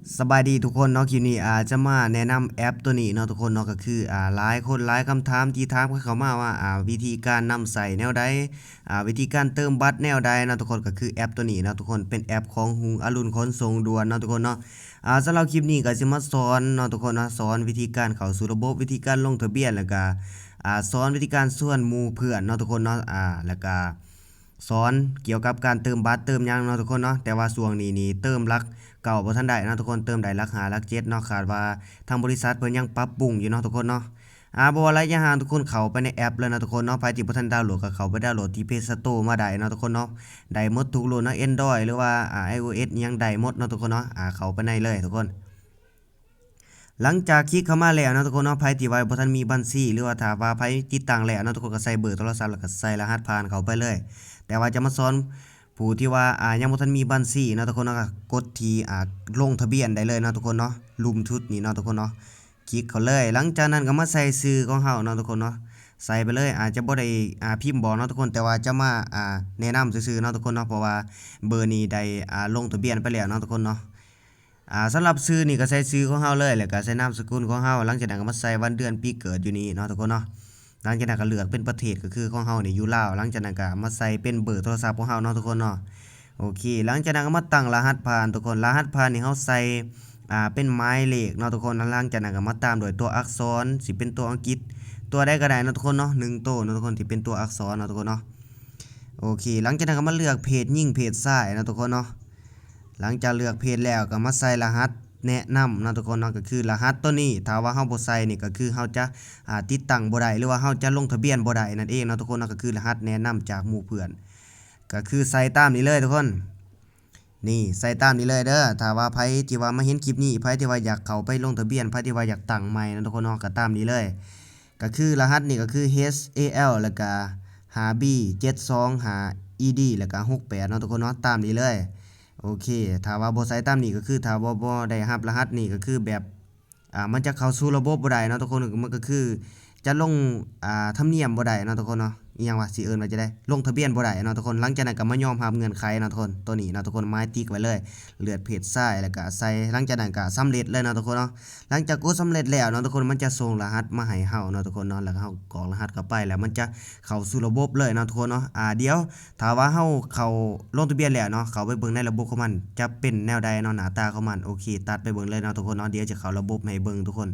ສະບາຍດີທຸກຄົນເນາະ, ຄລິບນີ້ ອາ ຈະມາແນະນຳແອັບໂຕນີ້ເນາະທຸກຄົນເນາະ, ກໍຄື ອາ ຫຼາຍຄົນຫຼາຍຄຳຖາມທີ່ຖາມເຂົ້າມາວ່າ ອາ ວິທີການນຳໃຊ້ແນວໃດ, ອາ ວິທີການເຕີມບັດແນວໃດເນາະທຸກຄົນ, ກໍຄືແອັບໂຕນີ້ເນາະທຸກຄົນ, ເປັນແອັບຂອງຮຸ່ງອະລຸນຂົນສົ່ງດ່ວນເນາະທຸກຄົນເນາະ. ອາ ສຳລັບຄລິບນີ້ກໍຊິມາສອນເນາະທຸກຄົນເນາະ, ສອນວິທີການເຂົ້າສູ່ລະບົບ, ວິທີການລົງທະບຽນ, ແລ້ວກໍ ອາ ສອນວິທີການຊວນໝູ່ເພື່ອນເນາະທຸກຄົນເນາະ, ອາ ແລ້ວກໍ ສອນກ່ຽວກັບການເຕີມບັດເຕີມຫຍັງເນາະທຸກຄົນເນາະ. ແຕ່ວ່າຊ່ວງນີ້ນີ້ເຕີມຫຼັກເກົ້າບໍ່ທັນໄດ້ເນາະທຸກຄົນ, ເຕີມໄດ້ຫຼັກຫ້າຫຼັກເຈັດເນາະ, ຄາດວ່າທາງບໍລິສັດເພິ່ນຍັງປັບປຸງຢູ່ເນາະທຸກຄົນເນາະ. ອາ ບໍ່ວ່າໄລຍະຫ່າງ ທຸກຄົນເຂົ້າໄປໃນແອັບເລີຍເນາະທຸກຄົນເນາະ, ໃຜທີ່ບໍ່ທັນດາວໂຫຼດກໍເຂົ້າໄປດາວໂຫຼດທີ່ Play Store ມາໄດ້ເນາະທຸກຄົນເນາະ, ໄດ້ໝົດທຸກລຸ້ນເນາະ, Android ຫຼືວ່າ ອາ iOS ອີ່ຫຍັງໄດ້ໝົດເນາະທຸກຄົນເນາະ. ອາ ເຂົ້າໄປໃນເລີຍທຸກຄົນ. ຫຼັງຈາກຄລິກເຂົ້າມາແລ້ວເນາະທຸກຄົນເນາະ, ໃຜທີ່ວ່າບໍ່ທັນມີບັນຊີ ຫຼືວ່າຖ້າວ່າໃຜຕິດຕັ້ງແລ້ວເນາະທຸກຄົນ, ກໍໃສ່ເບີໂທລະສັບ ແລ້ວກໍໃສ່ລະຫັດຜ່ານເຂົ້າໄປເລີຍ. ແຕ່ວ່າຈະມາສອນຜູ້ທີ່ວ່າ ອາ ຍັງບໍ່ທັນມີບັນຊີເນາະທຸກຄົນເນາະ, ກໍກົດທີ່ ອາ ລົງທະບຽນໄດ້ເລີຍເນາະທຸກຄົນເນາະ, ລຸ່ມສຸດນີ້ເນາະທຸກຄົນເນາະ, ຄລິກເຂົ້າເລີຍ. ຫຼັງຈາກນັ້ນກໍມາໃສ່ຊື່ຂອງເຮົາເນາະທຸກຄົນເນາະ, ໃສ່ໄປເລີຍ. ອາດຈະບໍ່ໄດ້ ອາ ພິມບອກເນາະທຸກຄົນ, ແຕ່ວ່າຈະມາ ອາ ແນະນຳຊື່ໆເນາະທຸກຄົນເນາະ, ເພາະວ່າເບີນີ້ໄດ້ ອາ ລົງທະບຽນໄປແລ້ວເນາະທຸກຄົນເນາະ. ອາ ສຳລັບຊື່ນີ້ກໍໃສ່ຊື່ຂອງເຮົາເລີຍ ແລ້ວກໍໃສ່ນາມສະກຸນຂອງເຮົາ. ຫຼັງຈາກນັ້ນກໍມາໃສ່ວັນເດືອນປີເກີດຢູ່ນີ້ເນາະທຸກຄົນເນາະ. ຫຼັງຈາກນັ້ນກໍເລືອກເປັນປະເທດ ກໍຄືຂອງເຮົານີ້ຢູ່ລາວ. ຫຼັງຈາກນັ້ນກໍມາໃສ່ເປັນເບີໂທລະສັບຂອງເຮົາເນາະທຸກຄົນເນາະ. ໂອເຄ ຫຼັງຈາກນັ້ນກໍມາຕັ້ງລະຫັດຜ່ານທຸກຄົນ. ລະຫັດຜ່ານນີ້ເຮົາໃສ່ ອາ ເປັນໝາຍເລກເນາະທຸກຄົນ. ຫຼັງຈາກນັ້ນກໍມາຕາມດ້ວຍຕົວອັກສອນ ຊິເປັນຕົວອັງກິດ ຕົວໃດກໍໄດ້ເນາະທຸກຄົນເນາະ, ໜຶ່ງໂຕເນາະທຸກຄົນ ທີ່ເປັນຕົວອັກສອນເນາະທຸກຄົນເນາະ. ໂອເຄ ຫຼັງຈາກນັ້ນກໍມາເລືອກເພດຍິງເພດຊາຍເນາະທຸກຄົນເນາະ. ຫຼັງຈາກເລືອກເພດແລ້ວກໍມາໃສ່ລະຫັດແນະນຳເນາະທຸກຄົນເນາະ, ກໍຄືລະຫັດໂຕນີ້ ຖ້າວ່າເຮົາບໍ່ໃສ່ນີ້ ກໍຄືເຮົາຈະ ອາ ຕິດຕັ້ງບໍ່ໄດ້ ຫຼືວ່າເຮົາຈະລົງທະບຽນບໍ່ໄດ້ນັ້ນເອງເນາະທຸກຄົນເນາະ. ກໍຄືລະຫັດແນະນຳຈາກໝູ່ເພື່ອນ ກໍຄືໃສ່ຕາມນີ້ເລີຍທຸກຄົນ. ນີ້ ໃສ່ຕາມນີ້ເລີຍເດີ. ຖ້າວ່າໃຜທີ່ວ່າມາເຫັນຄລິບນີ້ ໃຜທີ່ວ່າຢາກເຂົ້າໄປລົງທະບຽນ ໃຜທີ່ວ່າຢາກຕັ້ງໃໝ່ເນາະທຸກຄົນເນາະ, ກໍຕາມນີ້ເລີຍ. ກໍຄືລະຫັດນີ້ກໍຄື H A L ແລ້ວກໍ ຫ້າ B ເຈັດ ສອງ ຫ້າ E D ແລ້ວກໍ ຫົກ ແປດ ເນາະທຸກຄົນເນາະ, ຕາມນີ້ເລີຍ. ໂອເຄ ຖ້າວ່າບໍ່ໃສ່ຕາມນີ້ ກໍຄືຖ້າບໍ່ ບໍ່ໄດ້ຮັບລະຫັດນີ້ ກໍຄືແບບ ອາ ມັນຈະເຂົ້າສູ່ລະບົບບໍ່ໄດ້ເນາະທຸກຄົນ. ມັນກໍຄືຈະລົງ ອາ ທຳນຽມບໍ່ໄດ້ເນາະທຸກຄົນເນາະ, ອີ່ຫຍັງວະ ຊິເອີ້ນວ່າຈັ່ງໃດ ລົງທະບຽນບໍ່ໄດ້ເນາະທຸກຄົນ. ຫຼັງຈາກນັ້ນກໍມາຍອມຮັບເງື່ອນໄຂເນາະທຸກຄົນ, ໂຕນີ້ເນາະທຸກຄົນ ໝາຍຕິກໄວ້ເລີຍ ເລືອກເພດຊາຍ ແລ້ວກໍໃສ່ ຫຼັງຈາກນັ້ນກໍສຳເລັດເລີຍເນາະທຸກຄົນເນາະ. ຫຼັງຈາກກົດສຳເລັດແລ້ວເນາະທຸກຄົນ ມັນຈະສົ່ງລະຫັດມາໃຫ້ເຮົາເນາະທຸກຄົນເນາະ, ແລ້ວເຮົາກອກລະຫັດເຂົ້າໄປ ແລ້ວມັນຈະເຂົ້າສູ່ລະບົບເລີຍເນາະທຸກຄົນເນາະ. ອາ ດຽວ ຖ້າວ່າເຮົາເຂົ້າລົງທະບຽນແລ້ວເນາະ, ເຂົ້າໄປເບິ່ງໃນລະບົບຂອງມັນຈະເປັນແນວໃດເນາະ ໜ້າຕາຂອງມັນ. ໂອເຄ ຕັດໄປເບິ່ງເລີຍເນາະທຸກຄົນເນາະ, ດຽວຈະເຂົ້າລະບົບໃຫ້ເບິ່ງທຸກຄົນ.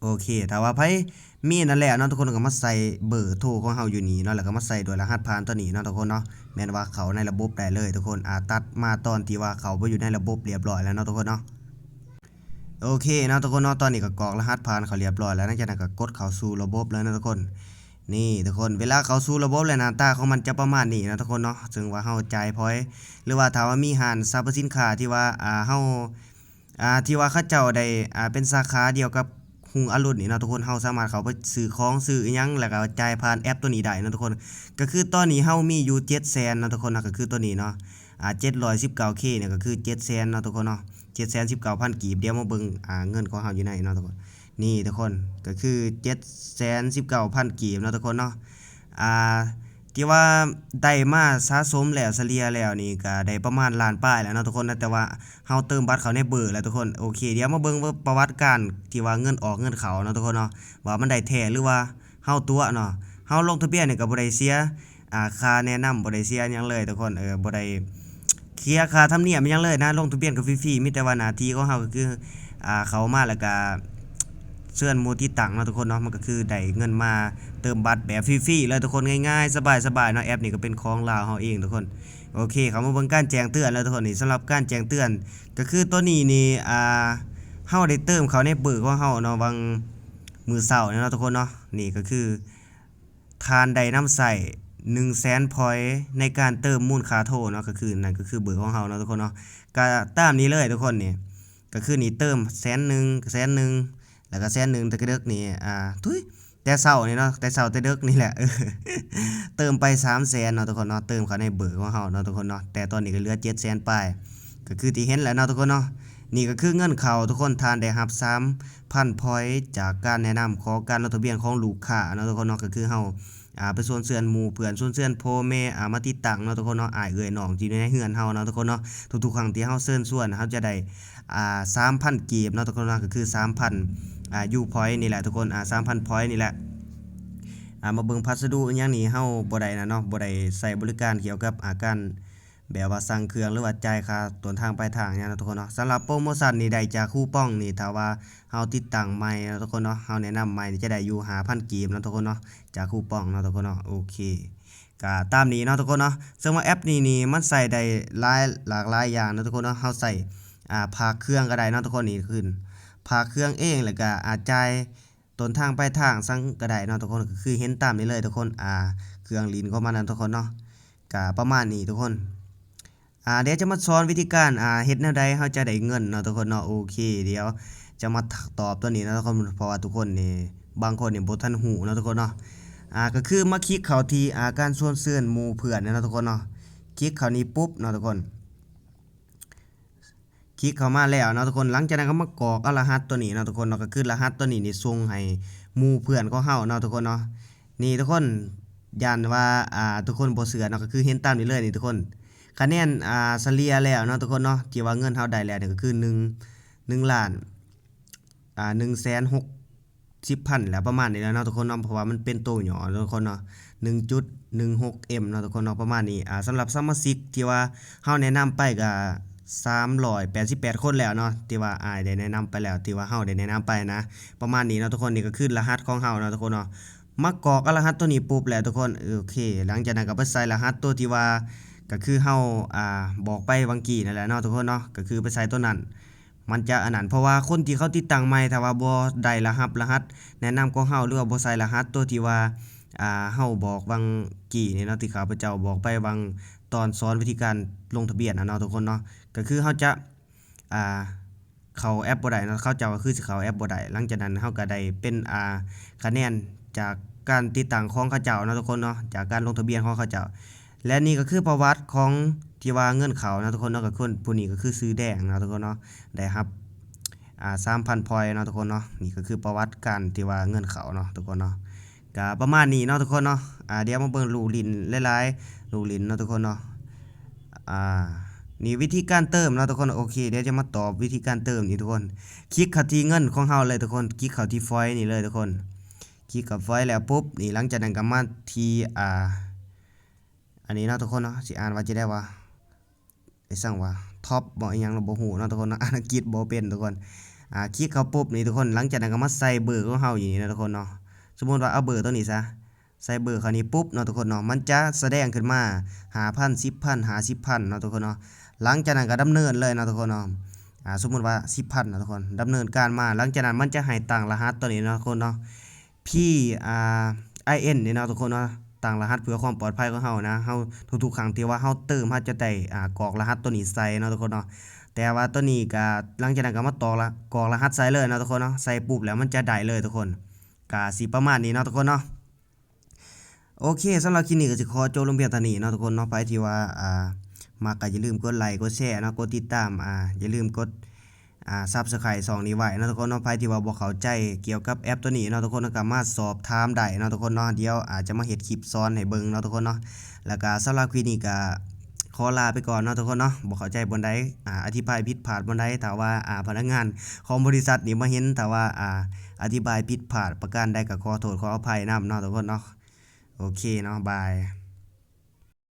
ໂອເຄ ຖ້າວ່າໃຜມີນັ້ນແລ້ວເນາະທຸກຄົນ ກໍມາໃສ່ເບີໂທຂອງເຮົາຢູ່ນີ້ເນາະ, ແລ້ວກໍມາໃສ່ດ້ວຍລະຫັດຜ່ານຕົວນີ້ເນາະທຸກຄົນເນາະ, ແມ່ນວ່າເຂົ້າໃນລະບົບໄດ້ເລີຍທຸກຄົນ. ອາ ຕັດມາຕອນທີ່ວ່າເຂົ້າໄປຢູ່ໃນລະບົບລຽບຮ້ອຍແລ້ວເນາະທຸກຄົນເນາະ. ໂອເຄເນາະທຸກຄົນເນາະ, ຕອນນີ້ກໍກອກລະຫັດຜ່ານເຂົ້າລຽບຮ້ອຍແລ້ວ, ຫຼັງຈາກນັ້ນກໍກົດເຂົ້າສູ່ລະບົບເລີຍເນາະທຸກຄົນ. ນີ້ທຸກຄົນ ເວລາເຂົ້າສູ່ລະບົບແລ້ວ ໜ້າຕາຂອງມັນຈະປະມານນີ້ເນາະທຸກຄົນເນາະ. ເຊິ່ງວ່າເຮົາຈ່າຍພອຍ ຫຼືວ່າຖ້າວ່າມີຮ້ານສັບພະສິນຄ້າທີ່ວ່າ ອາ ເຮົາ ອາ ທີ່ວ່າເຂົາເຈົ້າໄດ້ ອາ ເປັນສາຂາດຽວກັບຮຸ່ງອະລຸນນີ້ເນາະທຸກຄົນ, ເຮົາສາມາດເຂົ້າໄປຊື້ຂອງ ຊື້ອີ່ຫຍັງ ແລ້ວກໍຈ່າຍຜ່ານແອັບຕົວນີ້ໄດ້ເນາະທຸກຄົນ. ກໍຄືຕອນນີ້ເຮົາມີຢູ່ເຈັດແສນເນາະທຸກຄົນເນາະ, ກໍຄືຕົວນີ້ເນາະ ອາ ເຈັດຮ້ອຍສິບເກົ້າເຄ ນີ້ກໍຄືເຈັດແສນເນາະທຸກຄົນເນາະ, ເຈັດແສນສິບເກົ້າພັນກີບ. ດຽວມາເບິ່ງ ອາ ເງິນຂອງເຮົາຢູ່ໃນເນາະທຸກຄົນ. ນີ້ທຸກຄົນ ກໍຄືເຈັດແສນສິບເກົ້າພັນກີບເນາະທຸກຄົນເນາະ. ອາ ທີ່ວ່າໄດ້ມາສະສົມແລ້ວ ສະເລ່ຍແລ້ວນີ້ກໍໄດ້ປະມານລ້ານປາຍແລ້ວເນາະທຸກຄົນນະ, ແຕ່ວ່າເຮົາເຕີມບັດເຂົ້າໃນເບີແລ້ວທຸກຄົນ. ໂອເຄ ດຽວມາເບິ່ງປະຫວັດການທີ່ວ່າເງິນອອກເງິນເຂົ້າເນາະທຸກຄົນເນາະ, ວ່າມັນໄດ້ແທ້ ຫຼືວ່າເຮົາຕົວະເນາະ. ເຮົາລົງທະບຽນນີ້ກໍບໍ່ໄດ້ເສຍ ອາ ຄ່າແນະນຳ ບໍ່ໄດ້ເສຍຫຍັງເລີຍທຸກຄົນ, ເອີ ບໍ່ໄດ້ເສຍຄ່າທຳນຽມຫຍັງເລີຍນະ, ລົງທະບຽນກໍຟຣີໆ. ມີແຕ່ວ່າໜ້າທີ່ຂອງເຮົາກໍຄື ອາ ເຂົ້າມາແລ້ວກໍເຊີນໝູ່ຕິດຕັ້ງເນາະທຸກຄົນເນາະ, ມັນກໍຄືໄດ້ເງິນມາເຕີມບັດແບບຟຣີໆເລີຍທຸກຄົນ, ງ່າຍໆ ສະບາຍໆເນາະ. ແອັບນີ້ກໍເປັນຂອງລາວເຮົາເອງທຸກຄົນ. ໂອເຄ ເຂົ້າມາເບິ່ງການແຈ້ງເຕືອນແລ້ວທຸກຄົນ. ນີ້ສຳລັບການແຈ້ງເຕືອນ ກໍຄືຕົວນີ້ນີ້ ອາ ເຮົາໄດ້ເຕີມເຂົ້າໃນເບີຂອງເຮົາເນາະ ຫວ່າງມື້ເຊົ້ານີ້ເນາະທຸກຄົນເນາະ. ນີ້ກໍຄື ທ່ານໄດ້ນຳໃຊ້ໜຶ່ງແສນພອຍໃນການເຕີມມູນຄ່າໂທເນາະ, ກໍຄື ນັ້ນກໍຄືເບີຂອງເຮົາເນາະທຸກຄົນເນາະ. ກໍຕາມນີ້ເລີຍທຸກຄົນ, ນີ້ກໍຄືນີ້ເຕີມແສນໜຶ່ງ ແສນໜຶ່ງ ແລ້ວກໍແສນໜຶ່ງ ແຕ່ກະເດິກນີ້ ອາ ທຸຍ ແຕ່ເຊົ້ານີ້ເນາະ, ແຕ່ເຊົ້າແຕ່ເດິກນີ້ແຫຼະ ເອີ ເຕີມໄປສາມແສນເນາະທຸກຄົນເນາະ, ເຕີມເຂົ້າໃນເບີຂອງເຮົາເນາະທຸກຄົນເນາະ. ແຕ່ຕອນນີ້ກໍເຫຼືອເຈັດແສນປາຍ ກໍຄືທີ່ເຫັນແຫຼະເນາະທຸກຄົນເນາະ. ນີ້ກໍຄືເງິນເຂົ້າທຸກຄົນ, ທ່ານໄດ້ຮັບສາມພັນພອຍຈາກການແນະນຳຂໍການລົງທະບຽນຂອງລູກຄ້າເນາະທຸກຄົນເນາະ. ກໍຄືເຮົາ ອ່າ ໄປຊວນເຊີນໝູ່ເພື່ອນ ຊວນເຊີນພໍ່ແມ່ ອ່າ ມາຕິດຕັ້ງເນາະທຸກຄົນເນາະ ອ້າຍເອື້ອຍນ້ອງທີ່ຢູ່ໃນເຮືອນເຮົາເນາະທຸກຄົນເນາະ. ທຸກໆຄັ້ງທີ່ເຮົາເຊີນຊວນ ເຮົາຈະໄດ້ ອ່າ ສາມພັນກີບເນາະທຸກຄົນເນາະ ກໍຄືສາມພັນ ອ່າ ຢູພອຍນີ້ແຫຼະທຸກຄົນ ອ່າ ສາມພັນພອຍນີ້ແຫຼະ. ອ່າ ມາເບິ່ງພັດສະດຸອີ່ຫຍັງນີ້ ເຮົາບໍ່ໄດ້ນະເນາະ ບໍ່ໄດ້ໃຊ້ບໍລິການກ່ຽວກັບ ອ່າ ການ ແບບວ່າສັ່ງເຄື່ອງ ຫຼືວ່າຈ່າຍຄ່າຕົ້ນທາງປາຍທາງຫຍັງເນາະທຸກຄົນເນາະ. ສຳລັບໂປຣໂມຊັນນີ້ໄດ້ຈາກຄູປອງນີ້ ຖ້າວ່າເຮົາຕິດຕັ້ງໃໝ່ເນາະທຸກຄົນເນາະ ເຮົາແນະນຳໃໝ່ນີ້ຈະໄດ້ຢູ່ຫ້າພັນກີບເນາະທຸກຄົນເນາະ ຈາກຄູປອງເນາະທຸກຄົນເນາະ. ໂອເຄ ກະຕາມນີ້ເນາະທຸກຄົນເນາະ. ເຊິ່ງວ່າແອັບນີ້ນີ້ມັນໃຊ້ໄດ້ຫຼາຍ ຫຼາກຫຼາຍຢ່າງເນາະທຸກຄົນເນາະ. ເຮົາໃຊ້ ອ່າ ຝາກເຄື່ອງກໍໄດ້ເນາະທຸກຄົນ ນີ້ຄືຝາກເຄື່ອງເອງ ແລ້ວກະ ອ່າ ຈ່າຍ ຕົ້ນທາງປາຍທາງສັງກໍໄດ້ເນາະທຸກຄົນ ກໍຄືເຫັນຕາມນີ້ເລີຍທຸກຄົນ ອ່າ ເຄື່ອງຫຼິ້ນຂອງມັນນະທຸກຄົນເນາະ ກະປະມານນີ້ທຸກຄົນ. ອ່າ ດຽວຈະມາສອນວິທີການ ອ່າ ເຮັດແນວໃດເຮົາຈະໄດ້ເງິນເນາະທຸກຄົນເນາະ. ໂອເຄ ດຽວຈະມາຕອບຕົວນີ້ເນາະທຸກຄົນ ເພາະວ່າທຸກຄົນນີ້ ບາງຄົນນີ້ບໍ່ທັນຮູ້ເນາະທຸກຄົນເນາະ. ອ່າ ກໍຄືມາຄລິກເຂົ້າທີ່ ອ່າ ການຊວນເຊີນໝູ່ເພື່ອນເນາະທຸກຄົນເນາະ. ຄລິກເຂົ້ານີ້ປຸບເນາະທຸກຄົນ ຄລິກເຂົ້າມາແລ້ວເນາະທຸກຄົນ ຫຼັງຈາກນັ້ນກໍມາກອກເອົາລະຫັດຕົວນີ້ເນາະທຸກຄົນເນາະ. ກໍຄືລະຫັດຕົວນີ້ນີ້ສົ່ງໃຫ້ໝູ່ເພື່ອນຂອງເຮົາເນາະທຸກຄົນເນາະ. ນີ້ທຸກຄົນ ຢ້ານວ່າ ອ່າ ທຸກຄົນບໍ່ເຊື່ອເນາະ ກໍຄືເຫັນຕາມນີ້ເລີຍນີ້ທຸກຄົນ. ຄະແນນ ອ່າ ສະເລ່ຍແລ້ວເນາະທຸກຄົນເນາະ ທີ່ວ່າເງິນເຮົາໄດ້ແລ້ວນີ້ກໍຄືໜຶ່ງ ໜຶ່ງລ້ານ ອ່າ ໜຶ່ງແສນຫົກ ສິບພັນແຫຼະ ປະມານນີ້ແຫຼະເນາະທຸກຄົນເນາະ ເພາະວ່າມັນເປັນໂຕຫຍໍ້ເນາະທຸກຄົນເນາະ ໜຶ່ງຈຸດໜຶ່ງຫົກເອັມເນາະທຸກຄົນເນາະ ປະມານນີ້. ອ່າ ສຳລັບສະມາຊິກທີ່ວ່າເຮົາແນະນຳໄປກະສາມຮ້ອຍແປດສິບແປດຄົນແລ້ວເນາະ ທີ່ວ່າອ້າຍໄດ້ແນະນຳໄປແລ້ວ ທີ່ວ່າເຮົາໄດ້ແນະນຳໄປນະ ປະມານນີ້ເນາະທຸກຄົນ. ນີ້ກໍຄືລະຫັດຂອງເຮົາເນາະທຸກຄົນເນາະ ມາກອກເອົາລະຫັດໂຕນີ້ປຸບແລ້ວທຸກຄົນ ໂອເຄ ຫຼັງຈາກນັ້ນກໍໄປໃສ່ລະຫັດໂຕທີ່ວ່າ ກໍຄືເຮົາ ອ່າ ບອກໄປຫວ່າງກີ້ນັ້ນແຫຼະເນາະທຸກຄົນເນາະ ກໍຄືໄປໃສ່ໂຕນັ້ນ ມັນຈະອັນນັ້ນ ເພາະວ່າຄົນທີ່ເຂົາຕິດຕັ້ງໃໝ່ ຖ້າວ່າບໍ່ໄດ້ລະຮັບລະຫັດແນະນຳຂອງເຮົາ ຫຼືວ່າບໍ່ໃສ່ລະຫັດຕົວທີ່ວ່າ ອ່າ ເຮົາບອກຫວ່າງກີ້ນີ້ເນາະ ທີ່ຂ້າພະເຈົ້າບອກໄປຫວ່າງຕອນສອນວິທີການລົງທະບຽນນະເນາະທຸກຄົນເນາະ ກໍຄືເຮົາຈະ ອ່າ ເຂົ້າແອັບບໍ່ໄດ້ເນາະ ເຂົາເຈົ້າກໍຄືຊິເຂົ້າແອັບບໍ່ໄດ້. ຫຼັງຈາກນັ້ນເຮົາກໍໄດ້ເປັນ ອ່າ ຄະແນນຈາກການຕິດຕັ້ງຂອງເຂົາເຈົ້າເນາະທຸກຄົນເນາະ ຈາກການລົງທະບຽນຂອງເຂົາເຈົ້າ. ແລະນີ້ກໍຄືປະຫວັດຂອງທີ່ວ່າເງິນເຂົ້າເນາະທຸກຄົນເນາະ ກໍຄົນຜູ້ນີ້ກໍຄືຊື່ແດງເນາະທຸກຄົນເນາະ ໄດ້ຮັບ ອ່າ ສາມພັນພອຍເນາະທຸກຄົນເນາະ. ນີ້ກໍຄືປະຫວັດການທີ່ວ່າເງິນເຂົ້າເນາະທຸກຄົນເນາະ ກະປະມານນີ້ເນາະທຸກຄົນເນາະ. ອ່າ ດຽວມາເບິ່ງລູກຫຼິ້ນຫຼາຍໆ ລູກຫຼິ້ນເນາະທຸກຄົນເນາະ. ອ່າ ນີ້ວິທີການເຕີມເນາະທຸກຄົນ. ໂອເຄ ດຽວຈະມາຕອບວິທີການເຕີມນີ້ທຸກຄົນ. ຄລິກເຂົ້າທີ່ເງິນຂອງເຮົາເລີຍທຸກຄົນ ຄລິກເຂົ້າທີ່ຟອຍນີ້ເລີຍທຸກຄົນ. ຄລິກເຂົ້າຟອຍແລ້ວປຸບ ນີ້ ຫຼັງຈາກນັ້ນກໍມາທີ່ ອ່າ ອັນນີ້ເນາະທຸກຄົນເນາະ ຊິອ່ານວ່າຈັ່ງໃດວະ ໄອ້ສັງວະ ທັອບບໍ ອີ່ຫຍັງເນາະ ບໍ່ຮູ້ເນາະທຸກຄົນເນາະ ອ່ານອັງກິດບໍ່ເປັນທຸກຄົນ. ອ່າ ຄລິກເຂົ້າປຸບນີ້ທຸກຄົນ ຫຼັງຈາກນັ້ນກໍມາໃສ່ເບີຂອງເຮົາຢູ່ນີ້ເນາະທຸກຄົນເນາະ. ສົມມຸດວ່າເອົາເບີຕົວນີ້ຊະ ໃສ່ເບີເຂົ້ານີ້ປຸບເນາະທຸກຄົນເນາະ ມັນຈະສະແດງຂຶ້ນມາ ຫ້າພັນ ສິບພັນ ຫ້າສິບພັນເນາະທຸກຄົນເນາະ. ຫຼັງຈາກນັ້ນກໍດຳເນີນເລີຍເນາະທຸກຄົນເນາະ. ອ່າ ສົມມຸດວ່າ ສິບພັນເນາະທຸກຄົນ ດຳເນີນການມາ ຫຼັງຈາກນັ້ນມັນຈະໃຫ້ຕັ້ງລະຫັດຕົວນີ້ເນາະທຸກຄົນເນາະ ພີ ອ່າ ໄອເອັນ ນີ້ເນາະທຸກຄົນເນາະ ຕັ້ງລະຫັດເພື່ອຄວາມປອດໄພຂອງເຮົານະ. ເຮົາ ທຸກໆຄັ້ງທີ່ວ່າເຮົາເຕີມ ເຮົາຈະໄດ້ ອ່າ ກອກລະຫັດຕົວນີ້ໃສ່ເນາະທຸກຄົນເນາະ. ແຕ່ວ່າຕົວນີ້ກໍ ຫຼັງຈາກນັ້ນກໍມາຕອກລະ ກອກລະຫັດໃສ່ເລີຍເນາະທຸກຄົນເນາະ. ໃສ່ປຸບແລ້ວມັນຈະໄດ້ເລີຍທຸກຄົນ. ກໍຊິປະມານນີ້ເນາະທຸກຄົນເນາະ. ໂອເຄ ສຳລັບຄລິບນີ້ກໍຊິຂໍຈົບລົງພຽງເທົ່ານີ້ເນາະທຸກຄົນເນາະ. ໃຜທີ່ວ່າ ອ່າ ມັກກໍຢ່າລືມກົດໄລ ກົດແຊເນາະ ກົດຕິດຕາມ ອ່າ ຢ່າລືມກົດ ອ່າ Subscribe ຊ່ອງນີ້ໄວ້ເນາະທຸກຄົນເນາະ. ໃຜທີ່ວ່າບໍ່ເຂົ້າໃຈກ່ຽວກັບແອັບຕົວນີ້ເນາະທຸກຄົນ ກໍມາສອບຖາມໄດ້ເນາະທຸກຄົນເນາະ. ດຽວອາດຈະມາເຮັດຄລິບສອນໃຫ້ເບິ່ງເນາະທຸກຄົນເນາະ. ແລ້ວກໍສຳລັບຄລິບນີ້ກໍຂໍລາໄປກ່ອນເນາະທຸກຄົນເນາະ. ບໍ່ເຂົ້າໃຈບ່ອນໃດ ອາ ອະທິບາຍຜິດພາດບ່ອນໃດ ຖ້າວ່າ ອາ ພະນັກງານຂອງບໍລິສັດນີ້ມາເຫັນ ຖ້າວ່າ ອາ ອະທິບາຍຜິດພາດປະການໃດ ກໍຂໍໂທດຂໍອະໄພນຳເນາະທຸກຄົນເນາະ. ໂອເຄເນາະ ບາຍ.